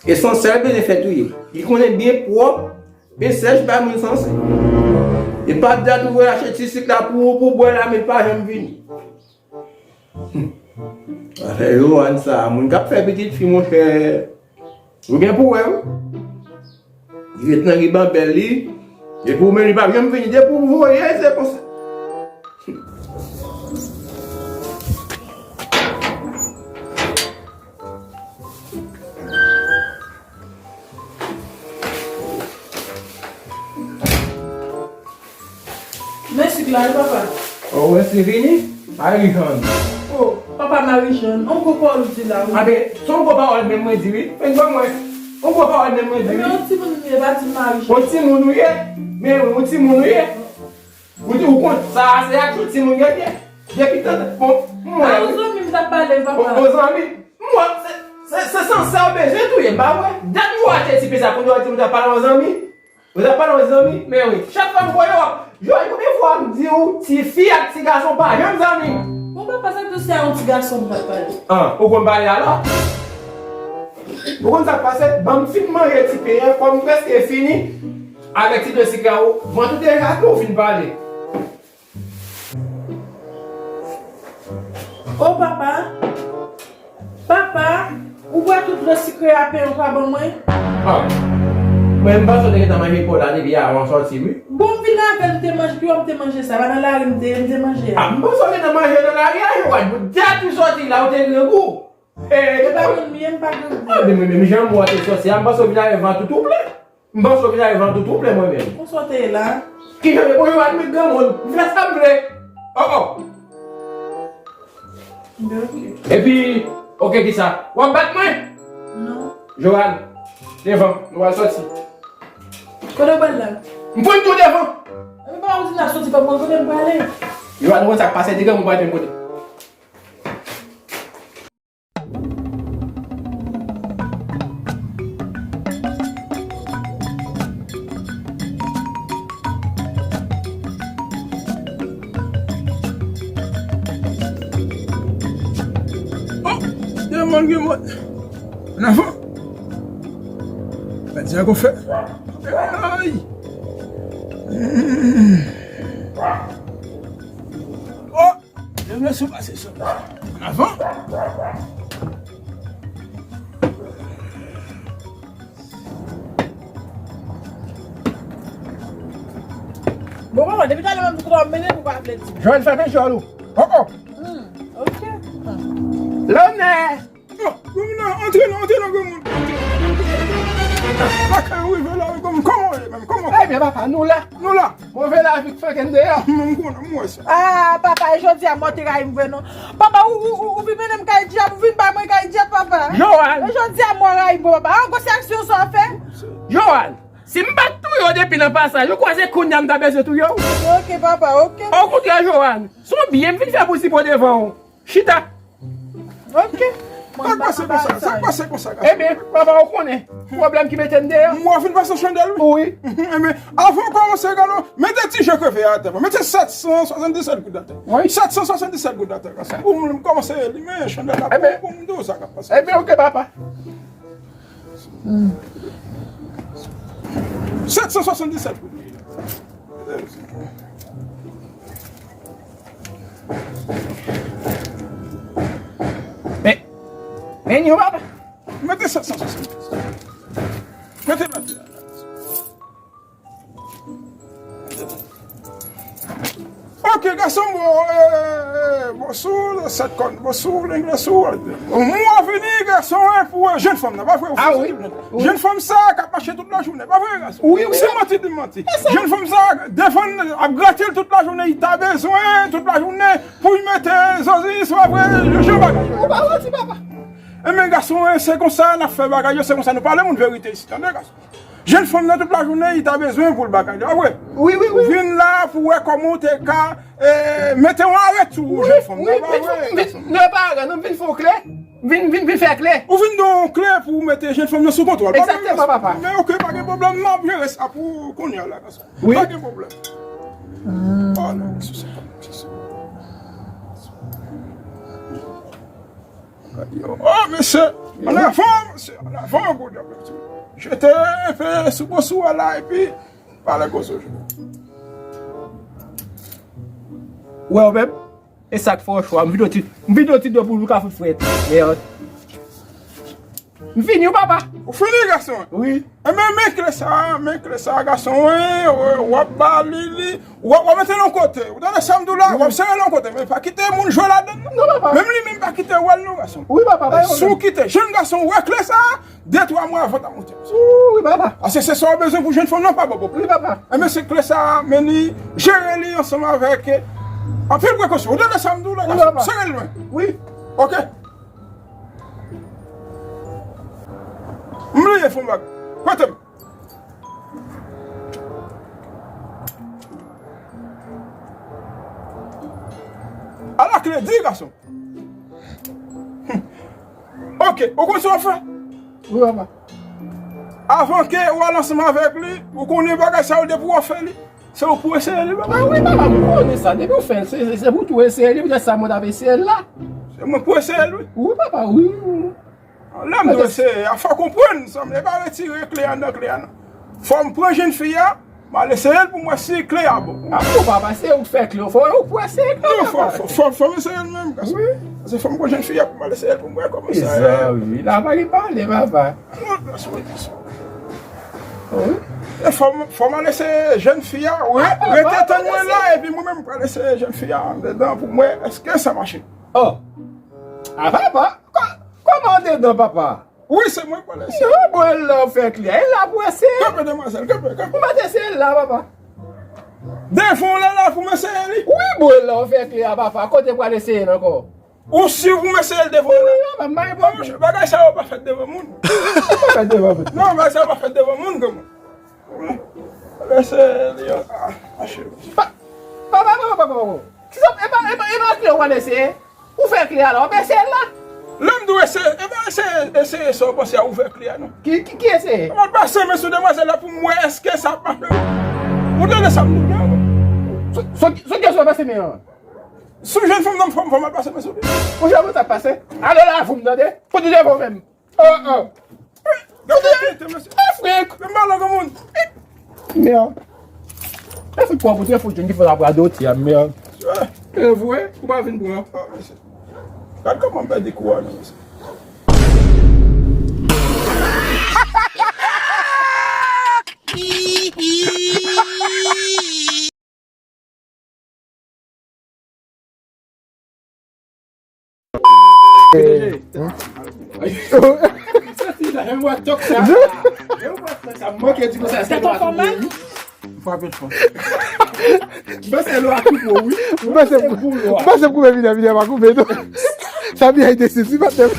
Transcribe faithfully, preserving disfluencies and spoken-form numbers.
E se yon sèl bezwen fè touye. Li konnen byen pwòp, e sèch bay moun sanse. E pa dat ou voye achte ti sik la pou, pou bwè la, men pa janm vini. Hmm. Afè Johanne sa, moun k ap fè pitit fi, monchè, ou gen pou wè, wi. Li ret nan ribanbèl li, epi ou menm li p ap janm vini, depi ou voye, se konsa. Men sik la wi, papa. O, wè si vini? Marijòn. O, papa Marijòn, on gwo pawòl ou di la, wi. Abe, se on gwo pawòl menm mwen di, wi. Men ban mwen. On gwo pawòl menm mwen di, wi. Men on timoun ou ye, pa di Marijòn. On timoun ou ye? Men wi, on timoun ou ye. Ou di ou kont sa, se ak yon timoun genyen. Depi tande, bon, mwen. A, yon zanmi m t ap pale, papa. O, o zanmi. Mwen, se, se, se sansè w bezwen touye, m pa wè. Dat m wè achte ti pye sa, kounye a w di m t ap pale yon zanmi. Ou t ap pale yon zanmi? Men wi, chak fwa m voye w ap, Johanne, konbyen fwa m di w, tifi ak ti gason pa janm zanmi? Bon, papa, sa tou se a yon ti gason m t ap pale. An, ou konn pale alò? Ou konn sa k pase? Ban m fin manje ti pen an, kòm m prèske fini, avèk ti dlo sik la, ou, vant ou deja tou fin pale. O papa, papa, ou bwè tout dlo sikre a, pen ou pa ban mwen? Ah, mwen m panse w te gentan manje pen w la depi avan w sòti, wi. Bon, m vin avè l, m te manje, pi w m te manje sa, pa nan lari m te ye, m te manje a. Ah, m panse w gentan manje nan lari a, Johanne, pou dat ou sòti la, ou te grangou. E pa moun m ye, m pa grangou. Ah, men, men, men, jan m wè w te sòti a, m panse w vin avè vant ou tou plen. M panse w vin avè vant ou tou plen mwen menm. Konsa w te ye la? Kijan w ye? Bon, yo admet granmoun. M fè sa m vle. Oh, oh. Epi, oke, kisa? W ap bat mwen? Non. Johanne, devan, nou pral sòti. Kote w pral la? M pran tou devan. Epi papa w di n ap sòti, papa, kote m prale? Johanne, ou konn sa k pase, di granmoun pa t menm kote. Oh, gen moun, gen moun. Ann avan. Mwen di ankò fè. Ay. Oh. Leve sou pase sou. Ann avan. Bon, papa, depi talè m ap di w ap mennen pou pa vle di. Johanne, fèmen jòl ou. Oh, oh. Hmm, ok. Lonè! Oh, granmoun nan, antre non, antre non, granmoun. Lakay ou rive la, wi, granmoun. Kòman w ye menm? Kòman w ye? Ebyen, papa, nou la. Nou la. Move lavi k fè kenn deyò. M konnen, m wè sa. Ah, papa, e jodi a mò te rayi m vre non. Papa, ou, ou, ou, ou vin mennen m kay dyab, ou vin bay mwen kay dyab, papa. Johanne. E jodi a mò rayi m vre, papa. Ah, gwo se aksyon sa w fè. Johanne, si m pa t touye w depi nan pasaj, ou kwè se kounye a m ta bezwen touye w? Ok, papa, ok. Okontrè, Johanne, se yon byen m vin fè pou Zipo devan w. Chita. Ok. Sa k pase konsa? Sa k pase konsa, gason? Ebyen, papa, ou konnen pwoblèm ki mete n deyò. M wè w fin pase chandèl, wi. Wi. Ebyen, avan w kòmanse, gade, mete ti je kreve a atè, mete sèt san swasanndisèt goud atè. Wi. Sèt san swasanndisèt goud atè, gason. Pou m kòmanse limen chandèl la, pou, pou m di w sa k ap pase. Ebyen, ok, papa. Sèt san swasanndisèt goud. Men, men yo, papa. Mete sèt san swasanndisèt. Mete la. Ok, gason, bon, eh, eh, bon, sou, sèt kòn, bon, sou, lengle sou. Mwa vini, gason, eh, pou, eh, jèn fanm nan, pa vre? Ah, wi. Jèn fanm sa k ap mache tout lajounen, pa vre, gason? Wi, wi. Se manti, di manti. Jèn fanm sa defann, ap grate l tout lajounen, li ta bezwen, tout lajounen, pou l mete zòzis, pa vre, jan bagay yo. Ou pa manti, papa. Ebyen, gason, eh, se konsa n ap fè bagay yo, se konsa nou pale moun verite isit, tande, gason? Jèn fanm nan tout lajounen, li ta bezwen pou l bagay li, pa vre? Wi, wi, wi. Ou vin la pou wè kòman w te ka, eh, mete yon arèt sou jèn fanm nan, pa vre? Wi, vin, vin, vin, non, pa arèt, non, vin fè yon kle. Vin, vin, vin fè kle. Ou vin don yon kle pou w mete jèn fanm nan sou kontwòl, pa vre? Egzakteman, papa. Men ok, pa gen pwoblèm, m ap jere sa pou kounye a la, gason. Wi. Pa gen pwoblèm. Oh non, se sa, se sa. Oh, mesye, an avan, mesye, an avan, gwo djab, mesye. Jete enpe sou bosou a la, epi pale koze w. Wè w menm? E sa k fè w chwa. M vide yon ti, m vide yon ti dlo pou nou ka fout frèt. Mèd. M fini, wi, papa. Ou fini, gason? Wi. Enben, men kle sa, men kle sa, gason, wi, w ap ba li, li, w ap, w ap mete l yon kote. Ou tande sa m di w la? W ap sere l yon kote, men pa kite moun jwe ladann, non. Non, papa. Menm li menm pa kite w wè l, non, gason. Wi, papa, pa yon pwoblèm. Si w kite jèn gason wè kle sa, de twa mwa avan ta monte. Wi, papa. Paske se sa w bezwen pou jèn fanm nan pa bon, bon. Wi, papa. Enben, se kle sa, men li, jere li ansanm avèk, eh, anpil prekosyon. Ou tande sa m di w la, gason? Wi, papa. Sere l lwen. Wi. Ok. M bliye fè yon bag. Prete m. Ala kle di, gason. Ok, ou konn sa w fè? Wi, papa. Avan ke w al ansanm avèk li, ou konnen bagay sa yo depi w ap fè li. Se ou pou eseye li, papa. Ah wi, papa, m konnen sa. Depi w fè l, se, se, se pou tou eseye li. Poutèt sa mwen t ap eseye l la. Se mwen pou eseye l, wi. Wi, papa, wi, wi. Lè m di w eseye a, fò w konprann, sanble pa retire kle a nan kle a, non. Fò m pran jèn fi a, m al eseye l pou m wè si kle a bon. Ah, bon, papa, se ou k fè kle yo, fò ou pou eseye kle yo, papa. Non, fò, fò, fò, fò m eseye l menm, gason. Wi. Paske fò m pran jèn fi a pou m al eseye l pou m wè kòman sa ye. Mezanmi, la pa gen pale, papa. Non, gason, gason. Wi. E fò m, fò m al eseye jèn fi a, re-, rete tann mwen la, epi mwen menm m pral eseye jèn fi a andedan pou m wè èske sa mache. Oh. Ah, papa, kò-, kòman andedan, papa? Wi, se mwen k pral eseye. Wi, bon, e la ou fè kle a, e la pou eseye. Kanpe, demwazèl, kanpe, kanpe. Ou pa t eseye l la, papa. Devan w la, la pou m eseye li. Wi, bon, e la ou fè kle a, papa. Kote pral eseye l ankò? Ou si pou m eseye l devan w la? Wi, papa, m pa gen pwoblèm. Bagay sa yo pa fèt devan moun. Pa fèt devan moun. Non, bagay sa yo pa fèt devan moun, granmoun. Lese li, ah, mache. Pa, pa, pa, pa, pa, pa, pa. Kisa, e pa, e pa, e pa kle ou pral eseye? Ou fè kle a la, w ap eseye l la? Lè m di w eseye, e pa eseye, eseye sa w panse a ouvè kle a, non. Ki, ki, ki eseye? Mwen pase men sou demwazèl la pou m wè èske sa ap mache. Ou tande sa m di w la? Sou, sou, sou kiyès w ap pase men an? Sou jèn fanm nan, fò m, fò m al pase men sou li. Ou janm sa pase? Alo la, voum tande. Kote devan w menm? Oh, oh. Gade tete, mesye. E frenk. Men m pale granmoun. Mèd. E frenk, kwa pote fout jèn ki fè la bradoti a, mèd. E vre, ou pa vin pran. Oh, mesye. Gade kòman m pèdi kou a, non, mesye. Tèt anfòm mal? M frape l fò. M panse lo a tou gwo, wi. M panse, m panse m koupe videyo, videyo pa koupe, non. Sa byen ede sesi, patnè.